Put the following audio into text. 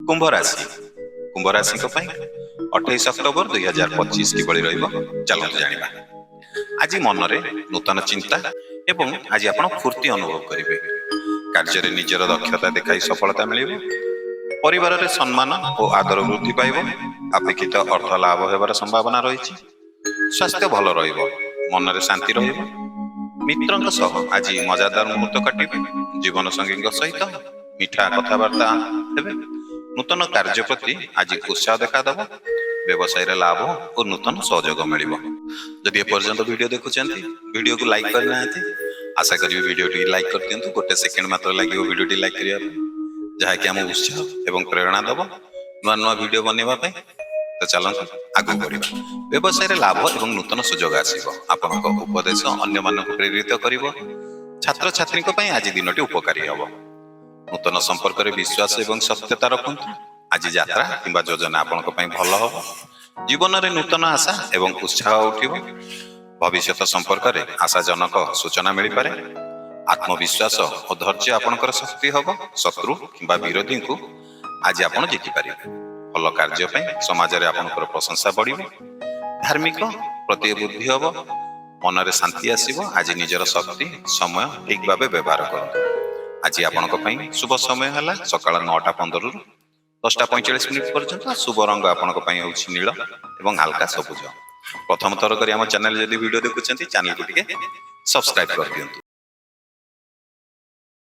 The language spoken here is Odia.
କୁମ୍ଭ ରାଶି। କୁମ୍ଭ ରାଶିଙ୍କ ପାଇଁ 28 ଅକ୍ଟୋବର 2025 କିଭଳି ରହିବ, ଚାଲନ୍ତୁ ଜାଣିବା। ଆଜି ମନରେ ନୂତନ ଚିନ୍ତା ଏବଂ ଆଜି ଆପଣ ଫୁର୍ତ୍ତି ଅନୁଭବ କରିବେ। କାର୍ଯ୍ୟରେ ନିଜର ଦକ୍ଷତା ଦେଖାଇ ସଫଳତା ମିଳିବ। ପରିବାରରେ ସମ୍ମାନ ଓ ଆଦର ବୃଦ୍ଧି ପାଇବ। ଆପେକ୍ଷିତ ଅର୍ଥ ଲାଭ ହେବାର ସମ୍ଭାବନା ରହିଛି। ସ୍ୱାସ୍ଥ୍ୟ ଭଲ ରହିବ। ମନରେ ଶାନ୍ତି ରହିବ। ମିତ୍ରଙ୍କ ସହ ଆଜି ମଜାଦାର ମୁହୂର୍ତ୍ତ କାଟିବେ। ଜୀବନ ସଙ୍ଗୀଙ୍କ ସହିତ ମିଠା କଥାବାର୍ତ୍ତା ହେବେ। ନୂତନ କାର୍ଯ୍ୟ ପ୍ରତି ଆଜି ଉତ୍ସାହ ଦେଖାଦେବ। ବ୍ୟବସାୟରେ ଲାଭ ଓ ନୂତନ ସହଯୋଗ ମିଳିବ। ଯଦି ଏପର୍ଯ୍ୟନ୍ତ ଭିଡ଼ିଓ ଦେଖୁଛନ୍ତି, ଭିଡ଼ିଓକୁ ଲାଇକ୍ କରିନାହାନ୍ତି, ଆଶା କରିବି ଭିଡ଼ିଓଟି ଲାଇକ୍ କରିଦିଅନ୍ତୁ। ଗୋଟେ ସେକେଣ୍ଡ ମାତ୍ର ଲାଗିବ ଭିଡ଼ିଓଟି ଲାଇକ୍ କରିବା ପାଇଁ, ଯାହାକି ଆମକୁ ଉତ୍ସାହ ଏବଂ ପ୍ରେରଣା ଦେବ ନୂଆ ନୂଆ ଭିଡ଼ିଓ ବନେଇବା ପାଇଁ। ତ ଚାଲନ୍ତୁ ଆଗକୁ ବଢିବା। ବ୍ୟବସାୟରେ ଲାଭ ଏବଂ ନୂତନ ସୁଯୋଗ ଆସିବ। ଆପଣଙ୍କ ଉପଦେଶ ଅନ୍ୟମାନଙ୍କୁ ପ୍ରେରିତ କରିବ। ଛାତ୍ରଛାତ୍ରୀଙ୍କ ପାଇଁ ଆଜି ଦିନଟି ଉପକାରୀ ହେବ। ନୂତନ ସମ୍ପର୍କରେ ବିଶ୍ୱାସ ଏବଂ ସତ୍ୟତା ରଖନ୍ତୁ। ଆଜି ଯାତ୍ରା କିମ୍ବା ଯୋଜନା ଆପଣଙ୍କ ପାଇଁ ଭଲ ହେବ। ଜୀବନରେ ନୂତନ ଆଶା ଏବଂ ଉତ୍ସାହ ଉଠିବ। ଭବିଷ୍ୟତ ସମ୍ପର୍କରେ ଆଶାଜନକ ସୂଚନା ମିଳିପାରେ। ଆତ୍ମବିଶ୍ୱାସ ଓ ଧୈର୍ଯ୍ୟ ଆପଣଙ୍କର ଶକ୍ତି ହେବ। ଶତ୍ରୁ କିମ୍ବା ବିରୋଧୀଙ୍କୁ ଆଜି ଆପଣ ଜିତିପାରିବେ। ଭଲ କାର୍ଯ୍ୟ ପାଇଁ ସମାଜରେ ଆପଣଙ୍କର ପ୍ରଶଂସା ବଢ଼ିବ। ଧାର୍ମିକ ପ୍ରତି ବୃଦ୍ଧି ହେବ। ମନରେ ଶାନ୍ତି ଆସିବ। ଆଜି ନିଜର ଶକ୍ତି, ସମୟ ଠିକ ଭାବେ ବ୍ୟବହାର କରନ୍ତୁ। ଆଜି ଆପଣଙ୍କ ପାଇଁ ଶୁଭ ସମୟ ହେଲା ସକାଳ 9ଟା 15ରୁ 10ଟା 45 ମିନିଟ୍ ପର୍ଯ୍ୟନ୍ତ। ଶୁଭ ରଙ୍ଗ ଆପଣଙ୍କ ପାଇଁ ହେଉଛି ନୀଳ ଏବଂ ହାଲକା ସବୁଜ। ପ୍ରଥମ ଥର କରି ଆମ ଚ୍ୟାନେଲ ଯଦି ଭିଡ଼ିଓ ଦେଖୁଛନ୍ତି, ଚ୍ୟାନେଲକୁ ଟିକେ ସବସ୍କ୍ରାଇବ କରିଦିଅନ୍ତୁ।